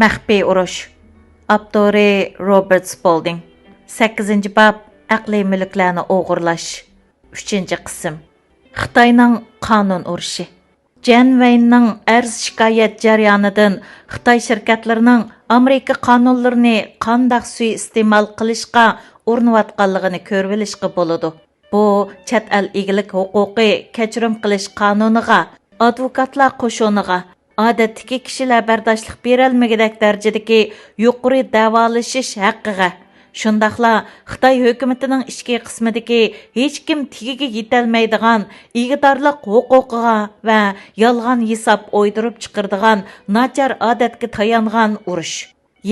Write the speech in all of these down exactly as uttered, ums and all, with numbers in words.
مەخپىي ئۇرۇش. ئاپتورى روبېرت سپولدىڭ. سەككىزىنچى باب، ئەقلىي مۈلۈكلەرنى ئوغرىلاش. ئۈچىنچى قىسىم. خىتاينىڭ قانۇن ئۇرۇشى. جەن ۋەيننىڭ ئەرز-شىكايەت جەريانىدىن خىتاي شىركەتلىرىنىڭ ئامېرىكا قانۇنلىرىنى قانداق سۇيىئىستېمال قىلىشقا ئۇرۇنۇۋاتقانلىقىنى كۆرۈۋېلىشقا بولىدۇ. بۇ چەت ئەل ئىگىلىك ھوقۇقى كەچۈرۈم قىلىش قانۇنىغا، ئادۋوكاتلار قوشۇنىغا، ئادەتتىكى كىشىلەر بەرداشلىق بېرەلمىگۈدەك دەرىجىدىكى يۇقىرى دەۋالىشىش ھەققىگە، شۇنداقلا خىتاي ھۆكۈمىتىنىڭ ئىچكى قىسمىدىكى ھېچكىم تېگىگە يېتەلمەيدىغان ئىگىدارلىق ھوقۇقىغا ۋە يالغان ھېساب ئويدۇرۇپ چىقىرىدىغان ناچار ئادەتكە تايانغان ئۇرۇش،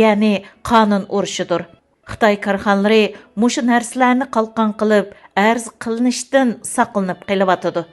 يەنى قانۇن ئۇرۇشىدۇر. خىتاي كارخانىلىرى مۇشۇ نەرسىلەرنى قالقان قىلىپ، ئەرز قىلىنىشتىن ساقلىنىپ قېلىۋاتىدۇ.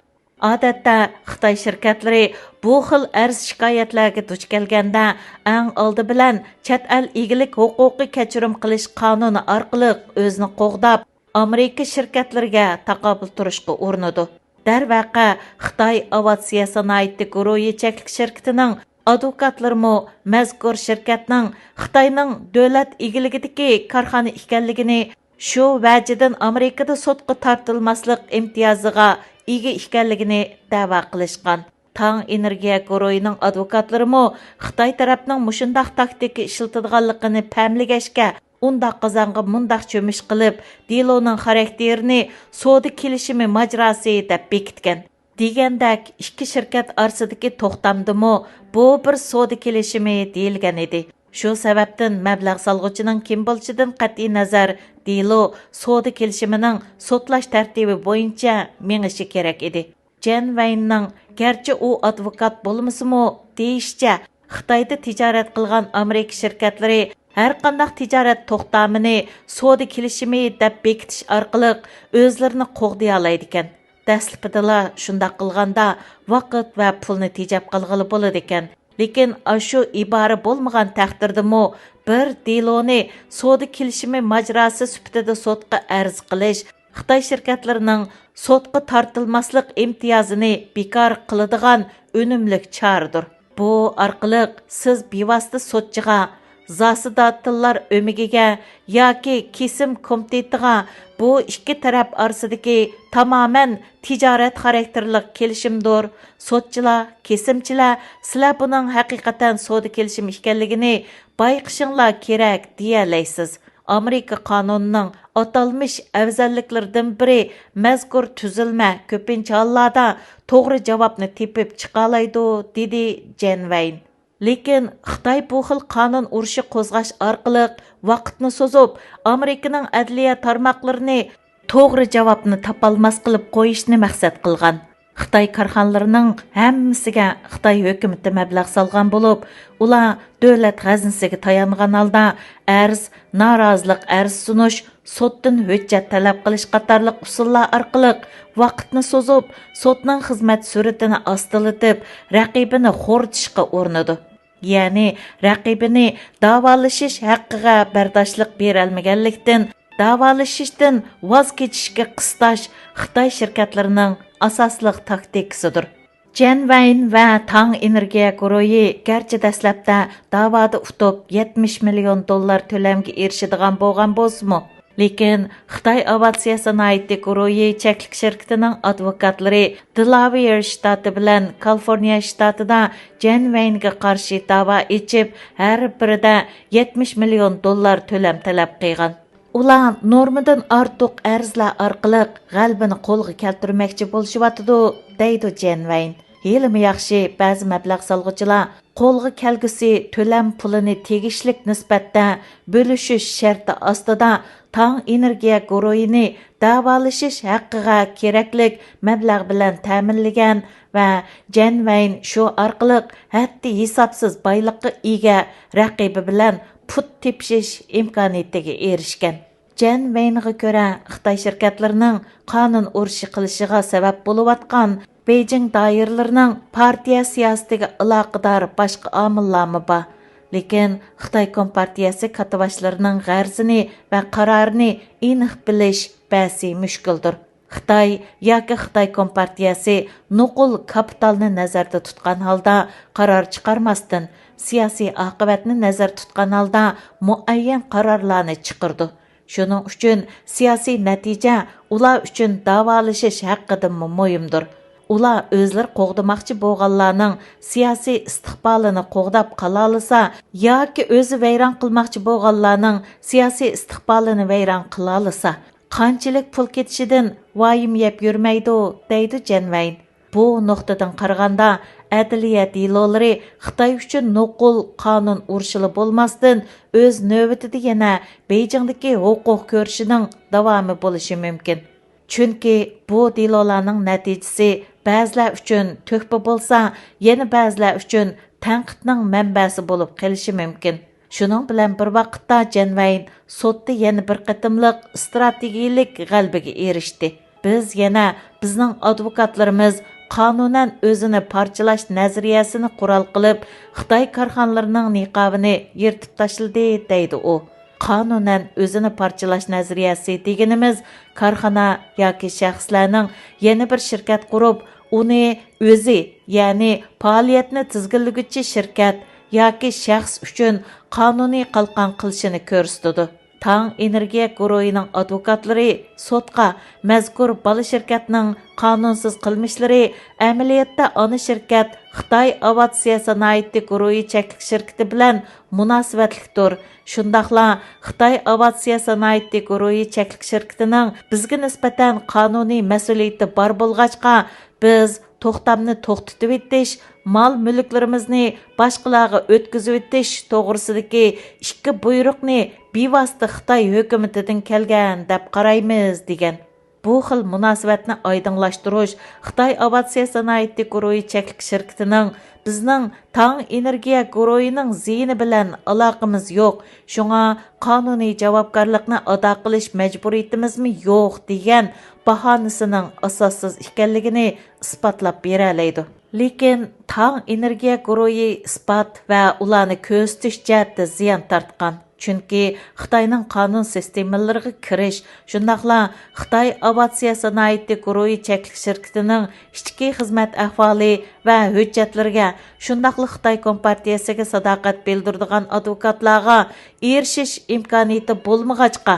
ئادەتتە خىتاي شىركەتلىرى بۇ خىل ئەرز-شىكايەتلەرگە دۇچ كەلگەندە، ئەڭ ئالدى بىلەن چەت ئەل ئىگىلىك ھوقۇقى كەچۈرۈم قىلىش قانۇنى ئارقىلىق ئۆزىنى قوغداپ، ئامېرىكا شىركەتلىرىگە تاقابىل تۇرۇشقا ئۇرۇنىدۇ. دەرۋەقە، خىتاي ئاۋىئاتسىيە سانائىتى گۇرۇھى چەكلىك شىركىتىنىڭ ئادۋوكاتلىرىمۇ مەزكۇر شىركەتنىڭ خىتاينىڭ دۆلەت ئىگىلىكىدىكى كارخانا ئىكەنلىكىنى، شۇ ۋەجىدىن ئامېرىكىدا سوتقا تارتىلماسلىق ئىمتىيازىغا ئىگە ئىكەنلىكىنى دەۋا قىلىشقان. تاڭ ئېنېرگىيە گۇرۇھىنىڭ ئادۋوكاتلىرىمۇ خىتاي تەرەپنىڭ مۇشۇنداق تاكتىكا ئىشلىتىدىغانلىقىنى پەملىگەچكە، ئۇنداق قازانغا مۇنداق چۆمۈچ قىلىپ، دېلونىڭ خاراكتېرىنى سودا كېلىشىمى ماجىراسى دەپ بېكىتكەن. دېگەندەك، ئىككى شىركەت ئارىسىدىكى توختامدىمۇ بۇ بىر سودا كېلىشىمى دېيىلگەن ئىدى. شۇ سەۋەبتىن مەبلەغ سالغۇچىنىڭ كىم بولۇشىدىن قەتئىينەزەر، دېلو سودا كېلىشىمىنىڭ سوتلاش تەرتىپى بويىچە مېڭىشى كېرەك ئىدى. جەن ۋەيننىڭ، گەرچە ئۇ ئادۋوكات بولمىسىمۇ، دېيىشىچە، خىتايدا تىجارەت قىلغان ئامېرىكا شىركەتلىرى ھەرقانداق تىجارەت توختامىنى سودا كېلىشىمى دەپ بېكىتىش ئارقىلىق ئۆزلىرىنى قوغدىيالايدىكەن. دەسلىپىدىلا شۇنداق قىلغاندا ۋاقىت ۋە پۇلنى تېجەپ قالغىلى بولىدىكەن. لېكىن ئاشۇ ئىبارە بولمىغان تەقدىردىمۇ بىر دېلونى سودا كېلىشىمى ماجىراسى سۈپىتىدە سوتقا ئەرز قىلىش خىتاي شىركەتلىرىنىڭ سوتقا تارتىلماسلىق ئىمتىيازىنى بىكار قىلىدىغان ئۈنۈملۈك چارىدۇر. بۇ ئارقىلىق سىز بىۋاسىتە سوتچىغا، زاسىداتىللار ئۆمىكىگە ياكى كېسىم كومىتېتىغا، بۇ ئىككى تەرەپ ئارىسىدىكى تامامەن تىجارەت خاراكتېرلىق كېلىشىمدۇر. سوتچىلار، كېسىمچىلەر، سىلەر بۇنىڭ ھەقىقەتەن سودا كېلىشىمى ئىكەنلىكىنى بايقىشىڭلار كېرەك، دېيەلەيسىز. ئامېرىكا قانۇنىنىڭ ئاتالمىش ئەۋزەللىكلىرىدىن بىرى، مەزكۇر تۈزۈلمە كۆپىنچە ھاللاردا توغرا جاۋابنى تېپىپ چىقالايدۇ، دېدى جەن ۋەين. لېكىن خىتاي بۇ خىل قانۇن ئۇرۇشى قوزغاش ئارقىلىق ۋاقىتنى سوزۇپ، ئامېرىكىنىڭ ئەدلىيە تارماقلىرىنى توغرا جاۋابنى تاپالماس قىلىپ قويۇشنى مەقسەت قىلغان. خىتاي كارخانىلىرىنىڭ ھەممىسىگە خىتاي ھۆكۈمىتى مەبلەغ سالغان بولۇپ، ئۇلار دۆلەت غەزنىسىگە تايانغان ھالدا ئەرز، نارازىلىق ئەرز سۇنۇش، سوتتىن ھۆججەت تەلەپ قىلىش قاتارلىق ئۇسۇللار ئارقىلىق ۋاقىتنى سوزۇپ، سوتنىڭ خىزمەت سۈرئىتىنى ئاستىلىتىپ، رەقىبىنى خورىتىشقا ئۇرۇنىدۇ. يەنى رەقىبىنى داۋالىشىش ھەققىگە بەرداشلىق بېرەلمىگەنلىكتىن، داۋالىشىشتىن ۋاز كېچىشكە قىستاش خىتاي شىركەتلىرىنىڭ ئاساسلىق تاكتىكىسىدۇر. جەن ۋەين ۋە تاڭ ئېنېرگىيە گۇرۇھى گەرچە دەسلەپتە داۋادا ئۇتۇپ، يەتمىش مىليون دوللار تۆلەمگە ئېرىشىدىغان بولغان بولسىمۇ، لېكىن خىتاي ئاۋىئاتسىيە سانائىتى گۇرۇھى چەكلىك شىركىتىنىڭ ئادۋوكاتلىرى دېلاۋېير شتاتى بىلەن كالىفورنىيە شتاتىدا جەن ۋەينگە قارشى داۋا ئېچىپ، ھەر بىرىدە يەتمىش مىليون دوللار تۆلەم تەلەپ قىلغان. ئۇلار نورمىدىن ئارتۇق ئەرزلەر ئارقىلىق غەلىبىنى قولغا كەلتۈرمەكچى بولۇشۇۋاتىدۇ، دەيدۇ جەن ۋەين. ھېلىمۇ ياخشى، بەزى مەبلەغ سالغۇچىلار قولغا كەلگۈسى تۆلەم پۇلىنى تېگىشلىك نىسبەتتە بۆلۈشۈش شەرتى ئاستىدا تاڭ ئېنېرگىيە گۇرۇھىنى داۋالىشىش ھەققىگە كېرەكلىك مەبلەغ بىلەن تەمىنلىگەن ۋە جەن ۋەين شۇ ئارقىلىق ھەددى ھېسابسىز بايلىققا ئىگە رەقىبى بىلەن پۇت تېپىشىش ئىمكانىيىتىگە ئېرىشكەن. جەن ۋەينغا كۆرە، خىتاي شىركەتلىرىنىڭ قانۇن ئۇرۇشى قىلىشىغا سەۋەب بولۇۋاتقان بېيجىڭ دائىرىلىرىنىڭ پارتىيە سىياسىتىگە ئالاقىدار باشقا ئامىللارمۇ بار. لېكىن خىتاي كومپارتىيەسى كاتتىباشلىرىنىڭ غەرىزىنى ۋە قارارىنى ئېنىق بىلىش بەسى مۈشكۈلدۇر. خىتاي ياكى خىتاي كومپارتىيەسى نوقۇل كاپىتالنى نەزەردە تۇتقان ھالدا قارار چىقارماستىن، سىياسىي ئاقىۋەتنى نەزەردە تۇتقان ھالدا مۇئەييەن قارارلارنى چىقىرىدۇ. شۇنىڭ ئۈچۈن سىياسىي نەتىجە ئۇلار ئۈچۈن داۋالىشىش ھەققىدىنمۇ مۇھىمدۇر. ئۇلار ئۆزلىرى قوغدىماقچى بولغانلارنىڭ سىياسىي ئىستىقبالىنى قوغداپ قالالىسا ياكى ئۆزى ۋەيران قىلماقچى بولغانلارنىڭ سىياسىي ئىستىقبالىنى ۋەيران قىلالىسا، قانچىلىك پۇل كېتىشىدىن ۋايىم يەپ يۈرمەيدۇ، دەيدۇ جەن ۋەين. بۇ نۇقتىدىن قارىغاندا، ئەدلىيە دېلولىرى خىتاي ئۈچۈن نوقۇل قانۇن ئۇرۇشىلا بولماستىن، ئۆز نۆۋىتىدە يەنە بېيجىڭدىكى ھوقۇق كۈرىشىنىڭ داۋامى بولۇشى مۇمكىن. چۈنكى بۇ دېلولارنىڭ نەتىجىسى بەزىلەر ئۈچۈن تۆھپە بولسا، يەنە بەزىلەر ئۈچۈن تەنقىدنىڭ مەنبەسى بولۇپ قېلىشى مۇمكىن. شۇنىڭ بىلەن بىر ۋاقىتتا، جەن ۋەين سوتتا يەنە بىر قېتىملىق ئىستراتېگىيىلىك غەلىبىگە ئېرىشتى. بىز يەنە بىزنىڭ ئادۋوكاتلىرىمىز قانۇنەن ئۆزىنى پارچىلاش نەزەرىيەسىنى قورال قىلىپ، خىتاي كارخانىلىرىنىڭ نىقابىنى يىرتىپ تاشلىدى، دەيدۇ ئۇ. قانۇنەن ئۆزىنى پارچىلاش نەزەرىيەسى دېگىنىمىز، كارخانا ياكى شەخسلەرنىڭ يەنە بىر شىركەت قۇرۇپ، ئۇنى ئۆزى، يەنى پائالىيەتنى تىزگىنلىگۈچى شىركەت ياكى شەخس ئۈچۈن قانۇنىي قالقان قىلىشىنى كۆرسىتىدۇ. تاڭ ئېنېرگىيە گۇرۇھىنىڭ ئادۋوكاتلىرى سوتقا مەزكۇر بالا شىركەتنىڭ قانۇنسىز قىلمىشلىرى، ئەمەلىيەتتە ئانا شىركەت خىتاي ئاۋىئاتسىيە سانائىتى گۇرۇھى چەكلىك شىركىتى بىلەن مۇناسىۋەتلىكتۇر. شۇنداقلا خىتاي ئاۋىئاتسىيە سانائىتى گۇرۇھى چەكلىك شىركىتىنىڭ بىزگە نىسبەتەن قانۇنىي مەسئۇلىيىتى بار بولغاچقا، بىز توختامنى توختىتىۋېتىش، مال-مۈلۈكلىرىمىزنى باشقىلارغا ئۆتكۈزۈۋېتىش توغرىسىدىكى ئىككى بۇيرۇقنى بىۋاسىتە خىتاي ھۆكۈمىتىدىن كەلگەن دەپ قارايمىز، دېگەن. بۇ خىل مۇناسىۋەتنى ئايدىڭلاشتۇرۇش خىتاي ئاۋىئاتسىيە سانائىتى گۇرۇھى چەكلىك شىركىتىنىڭ بىزنىڭ تاڭ ئېنېرگىيە گۇرۇھىنىڭ زىيىنى بىلەن ئالاقىمىز يوق، شۇڭا قانۇنىي جاۋابكارلىقنى ئادا قىلىش مەجبۇرىيىتىمىزمۇ يوق، دېگەن باھانىسىنىڭ ئاساسسىز ئىكەنلىكىنى ئىسپاتلاپ بېرەلەيدۇ. لېكىن تاڭ ئېنېرگىيە گۇرۇھى ئىسپات ۋە ئۇلارنى كۆرسىتىش جەھەتتە زىيان تارتقان. چۈنكى خىتاينىڭ قانۇن سىستېمىلىرىغا كىرىش، شۇنداقلا خىتاي ئاۋىئاتسىيە سانائىتى گۇرۇھى چەكلىك شىركىتىنىڭ ئىچكى خىزمەت ئەھۋالى ۋە ھۆججەتلىرىگە، شۇنداقلا خىتاي كومپارتىيەسىگە ساداقەت بىلدۈرىدىغان ئادۋوكاتلارغا ئېرىشىش ئىمكانىيىتى بولمىغاچقا،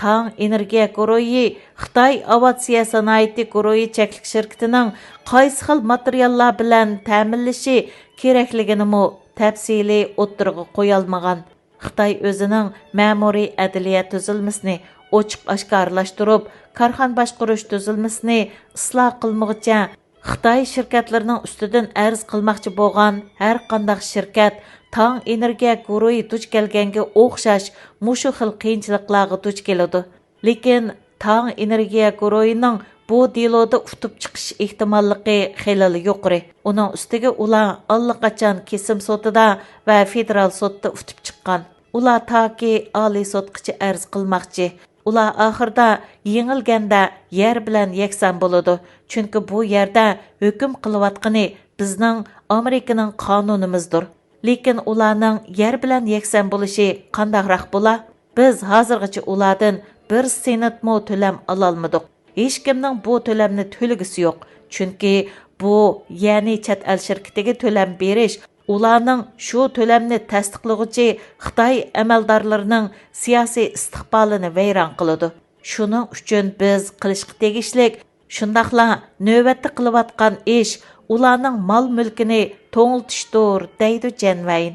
تاڭ ئېنېرگىيە گۇرۇھى خىتاي ئاۋىئاتسىيە سانائىتى گۇرۇھى چەكلىك شىركىتىنىڭ قايسى خىل ماتېرىياللار بىلەن تەمىنلىشى كېرەكلىكىنىمۇ تەپسىلىي ئوتتۇرىغا قويالمىغان. خىتاي ئۆزىنىڭ مەمۇرىي ئەدلىيە تۈزۈلمىسىنى ئوچۇق ئاشكارىلاشتۇرۇپ، كارخانا باشقۇرۇش تۈزۈلمىسىنى ئىسلاھ قىلمىغۇچە، خىتاي شىركەتلىرىنىڭ ئۈستىدىن ئەرز قىلماقچى بولغان ھەر قانداق شىركەت تاڭ ئېنېرگىيە گۇرۇھى دۇچ كەلگەنگە ئوخشاش مۇشۇ خىل قىيىنچىلىقلارغا دۇچ كېلىدۇ. لېكىن تاڭ ئېنېرگىيە گۇرۇھىنىڭ بۇ دېلودا ئۇتۇپ چىقىش ئېھتىماللىقى خېلىلا يۇقىرى. ئۇنىڭ ئۈستىگە ئۇلار ئاللىقاچان كېسىم سوتىدا ۋە فېدېرال سوتتا ئۇتۇپ چىققان. ئۇلار تاكى ئالىي سوتقىچە ئەرز قىلماقچى. ئۇلار ئاخىرىدا يېڭىلگەندە يەر بىلەن يەكسان بولىدۇ، چۈنكى بۇ يەردە ھۆكۈم قىلىۋاتقىنى بىزنىڭ ئامېرىكىنىڭ قانۇنىمىزدۇر. لېكىن ئۇلارنىڭ يەر بىلەن يەكسان بولۇشى قانداقراق بولا؟ بىز ھازىرغىچە ئۇلاردىن بىر سېنتمۇ تۆلەم ئالالمىدۇق. ھېچكىمنىڭ بۇ تۆلەمنى تۆلىگۈسى يوق. چۈنكى بۇ، يەنى چەت ئەل شىركىتىگە تۆلەم بېرىش، ئۇلارنىڭ شۇ تۆلەمنى تەستىقلىغۇچى خىتاي ئەمەلدارلىرىنىڭ سىياسىي ئىستىقبالىنى ۋەيران قىلىدۇ. شۇنىڭ ئۈچۈن بىز قىلىشقا تېگىشلىك، شۇنداقلا نۆۋەتتە قىلىۋاتقان ئىش ئۇلارنىڭ مال-مۈلكىنى توڭلىتىشتۇر، دەيدۇ جەن ۋەين.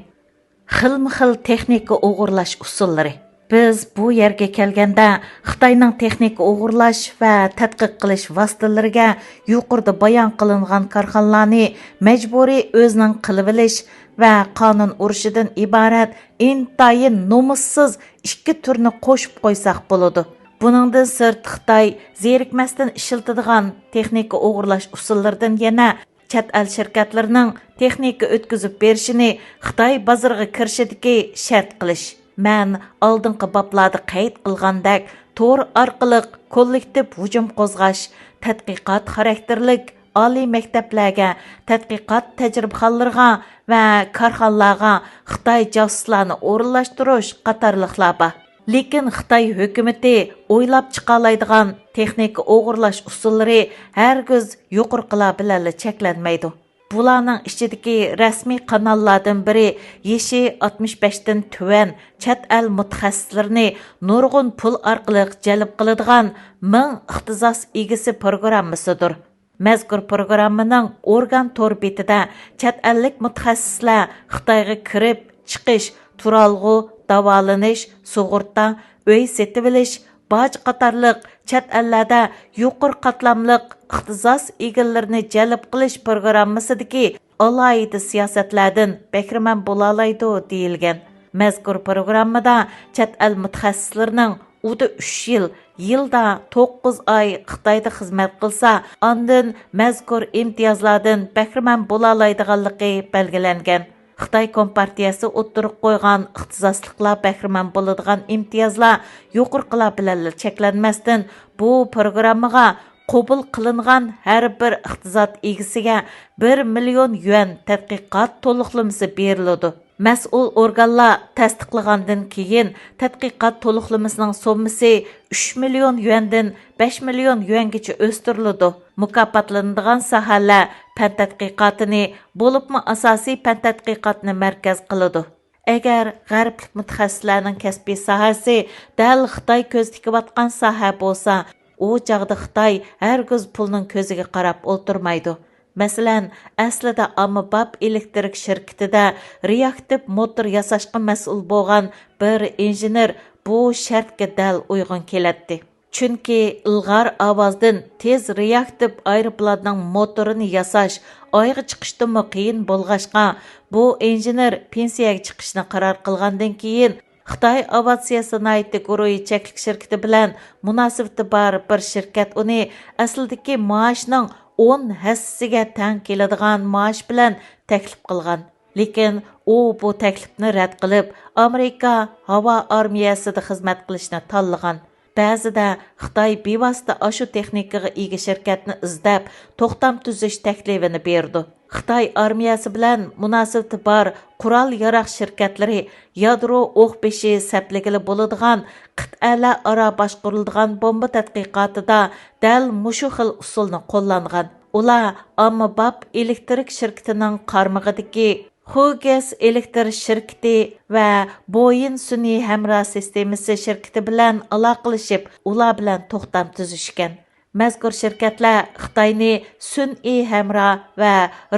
خىلمۇ خىل تېخنىكا ئوغرىلاش ئۇسۇللىرى. بىز بۇ يەرگە كەلگەندە، خىتاينىڭ تېخنىكا ئوغرىلاش ۋە تەتقىق قىلىش ۋاسىتىلىرىگە يۇقىرىدا بايان قىلىنغان كارخانىلارنى مەجبۇرىي ئۆزىنىڭ قىلىۋېلىش ۋە قانۇن ئۇرۇشىدىن ئىبارەت ئىنتايىن نومۇسسىز ئىككى تۈرنى قوشۇپ قويساق بولىدۇ. بۇنىڭدىن سىرت، خىتاي زېرىكمەستىن ئىشلىتىدىغان تېخنىكا ئوغرىلاش ئۇسۇللىرىدىن يەنە چەت ئەل شىركەتلىرىنىڭ تېخنىكا ئۆتكۈزۈپ بېرىشىنى خىتاي بازىرىغا كىرىشىدىكى شەرت قىلىش. مەن ئالدىنقى بابلاردا قەيت قىلغاندەك، تور ئارقىلىق كوللېكتىپ ھۇجۇم قوزغاش، تەتقىقات خاراكتېرلىك ئالىي مەكتەپلەرگە، تەتقىقات تەجرىبىخانىلىرىغا ۋە كارخانىلارغا خىتاي جاسۇسلارنى ئورۇنلاشتۇرۇش قاتارلىقلار بار. لېكىن خىتاي ھۆكۈمىتى ئويلاپ چىقالايدىغان تېخنىكا ئوغرىلاش ئۇسۇللىرى ھەرگىز يۇقىرىقىلار بىلەنلا چەكلەنمەيدۇ. بۇلارنىڭ ئىچىدىكى رەسمىي قاناللاردىن بىرى يېشى ئاتمىش بەشتىن تۆۋەن چەت ئەل مۇتەخەسسىسلىرىنى نۇرغۇن پۇل ئارقىلىق جەلپ قىلىدىغان مىڭ ئىختىساس ئىگىسى پروگراممىسىدۇر. مەزكۇر پروگراممىنىڭ ئورگان تور بېتىدە چەت ئەللىك مۇتەخەسسىسلەر خىتايغا كىرىپ چىقىش، تۇرالغۇ، داۋالىنىش، سۇغۇرتا، ئۆي سېتىۋېلىش، باج قاتارلىق چەت ئەللەردە يۇقىرى قاتلاملىق ئىختىساس ئىگىلىرىنى جەلپ قىلىش پروگراممىسىدىكى ئالاھىدە سىياسەتلەردىن بەھرىمەن بولالايدۇ، دېيىلگەن. مەزكۇر پروگراممىدا چەت ئەل مۇتەخەسسىسلىرىنىڭ ئۇدا ئۈچ يىل، يىلدا توققۇز ئاي خىتايدا خىزمەت قىلسا، ئاندىن مەزكۇر ئىمتىيازلاردىن بەھرىمەن بولالايدىغانلىقى بەلگىلەنگەن. خىتاي كومپارتىيەسى ئوتتۇرىغا قويغان ئىختىساسلىقلار بەھرىمەن بولىدىغان ئىمتىيازلار يۇقىرىقىلار بىلەنلا چەكلەنمەستىن، بۇ پروگراممىغا قوبۇل قىلىنغان ھەر بىر ئىقتىساد ئىگىسىگە بىر مىليون يۈەن تەتقىقات تولۇقلىمىسى بېرىلىدۇ. مەسئۇل ئورگانلار تەستىقلىغاندىن كېيىن، تەتقىقات تولۇقلىمىسىنىڭ سوممىسى ئۈچ مىليون يۈەندىن بەش مىليون يۈەنگىچە ئۆستۈرۈلىدۇ. مۇكاپاتلىنىدىغان ساھەلەر پەن تەتقىقاتىنى، بولۇپمۇ ئاساسىي پەن تەتقىقاتنى مەركەز قىلىدۇ. ئەگەر غەربلىك مۇتەخەسسىسلەرنىڭ كەسپىي ساھەسى دەل خىتاي كۆزدە تىكىۋاتقان ساھە بولسا، ئۇ چاغدا خىتاي ھەرگىز پۇلنىڭ كۆزىگە قاراپ ئولتۇرمايدۇ. مەسىلەن، ئەسلىدە ئاممىباب ئېلېكتىرىك شىركىتىدە رېئاكتىپ موتور ياساشقا مەسئۇل بولغان بىر ئىنژېنېر بۇ شەرتكە دەل ئۇيغۇن كېلەتتى. چۈنكى ئىلغار ئاۋازدىن تېز رېئاكتىپ ئايروپىلاننىڭ موتورىنى ياساش ئايغا چىقىشتىنمۇ قىيىن بولغاچقا، بۇ ئىنژېنېر پېنسىيەگە چىقىشنى قارار قىلغاندىن كېيىن، خىتاي ئاۋىئاتسىيە سانائىتى گۇرۇھى چەكلىك شىركىتى بىلەن مۇناسىۋىتى بار بىر شىركەت ئۇنى ئەسلىدىكى مائاشنىڭ ئون ھەسسىسىگە تەڭ كېلىدىغان مائاش بىلەن تەكلىپ قىلغان. لېكىن ئۇ بۇ تەكلىپنى رەت قىلىپ، ئامېرىكا ھاۋا ئارمىيەسىدە خىزمەت قىلىشنى تاللىغان. بەزىدە خىتاي بىۋاسىتە ئاشۇ تېخنىكىغا ئىگە شىركەتنى ئىزدەپ، توختام تۈزۈش تەكلىپىنى بېرىدۇ. خىتاي ئارمىيەسى بىلەن مۇناسىۋىتى بار قورال-ياراغ شىركەتلىرى يادرو ئوق بېشى سەپلىگىلى بولىدىغان قىتئەلەر ئارا باشقۇرۇلىدىغان بومبا تەتقىقاتىدا دەل مۇشۇ خىل ئۇسۇلنى قوللانغان. ئۇلار ئاممىباب ئېلېكتىرىك شىركىتىنىڭ قارمىقىدىكى خۇگېس ئېلېكتر شىركىتى ۋە بويىن سۈنئىي ھەمراھ سىستېمىسى شىركىتى بىلەن ئالاقىلىشىپ، ئۇلار بىلەن توختام تۈزۈشكەن. مەزكۇر شىركەتلەر خىتاينى سۈنئىي ھەمراھ ۋە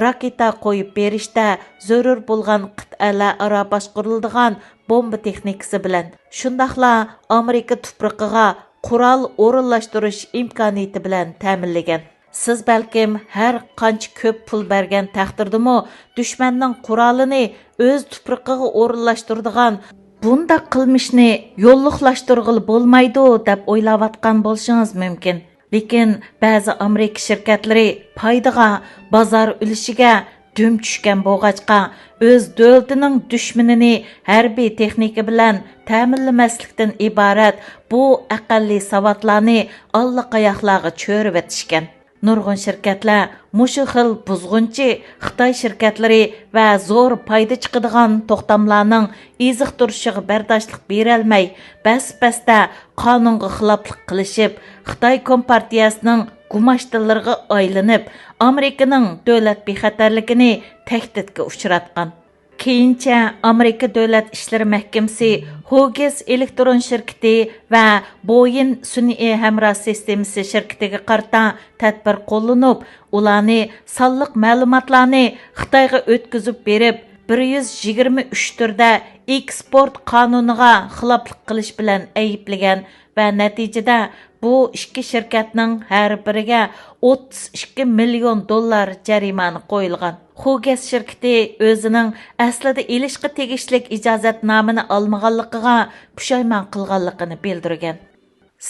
راكېتا قويۇپ بېرىشتە زۆرۈر بولغان قىتئەلەر ئارا باشقۇرۇلىدىغان بومبا تېخنىكىسى بىلەن، شۇنداقلا ئامېرىكا تۇپرىقىغا قورال ئورۇنلاشتۇرۇش ئىمكانىيىتى بىلەن تەمىنلىگەن. سىز بەلكىم ھەر قانچە كۆپ پۇل بەرگەن تەقدىردىمۇ، دۈشمەننىڭ قورالىنى ئۆز تۇپرىقىغا ئورۇنلاشتۇرىدىغان بۇنداق قىلمىشنى يوللۇقلاشتۇرغىلى بولمايدۇ، دەپ ئويلاۋاتقان بولۇشىڭىز مۇمكىن. لېكىن بەزى ئامېرىكا شىركەتلىرى پايدىغا، بازار ئۈلۈشىگە دۈم چۈشكەن بولغاچقا، ئۆز دۆلىتىنىڭ دۈشمىنىنى ھەربىي تېخنىكا بىلەن تەمىنلىمەسلىكتىن ئىبارەت بۇ ئەقەللىي ساۋاتلارنى ئاللىقاياقلارغا چۆرۈۋېتىشكەن. نۇرغۇن شىركەتلەر مۇشۇ خىل بۇزغۇنچى خىتاي شىركەتلىرى ۋە زور پايدا چىقىدىغان توختاملارنىڭ ئېزىقتۇرۇشىغا بەرداشلىق بېرەلمەي، بەس-بەستە قانۇنغا خىلاپلىق قىلىشىپ، خىتاي كومپارتىيەسىنىڭ گۇماشتىلىرىغا ئايلىنىپ، ئامېرىكىنىڭ دۆلەت بىخەتەرلىكىنى تەھدىتكە ئۇچراتقان. كېيىنچە ئامېرىكا دۆلەت ئىشلىرى مەھكىمىسى ھوگېس ئېلېكترون شىركىتى ۋە بويىن سۈنئىي ھەمراھ سىستېمىسى شىركىتىگە قارىتا تەدبىر قوللىنىپ، ئۇلارنى سانلىق مەلۇماتلارنى خىتايغا ئۆتكۈزۈپ بېرىپ، بىر يۈز يىگىرمە ئۈچ تۈردە ئېكسپورت قانۇنىغا خىلاپلىق قىلىش بىلەن ئەيىبلىگەن ۋە نەتىجىدە بۇ ئىككى شىركەتنىڭ ھەر بىرىگە ئوتتۇز ئىككى مىليون دوللار جەرىمانە قويۇلغان. خۇگېس شىركىتى ئۆزىنىڭ ئەسلىدە ئېلىشقا تېگىشلىك ئىجازەتنامىنى ئالمىغانلىقىغا پۇشايمان قىلغانلىقىنى بىلدۈرگەن.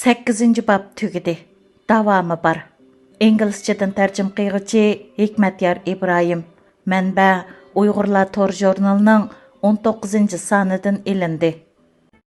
سەككىزىنچى باب تۈگىدى. داۋامى بار. ئىنگلىزچىدىن تەرجىمە قىلغۇچى ھېكمەتيار ئىبراھىم. مەنبە: ئۇيغۇرلار تور ژۇرنىلىنىڭ ئون توققۇزىنچى سانىدىن ئېلىندى.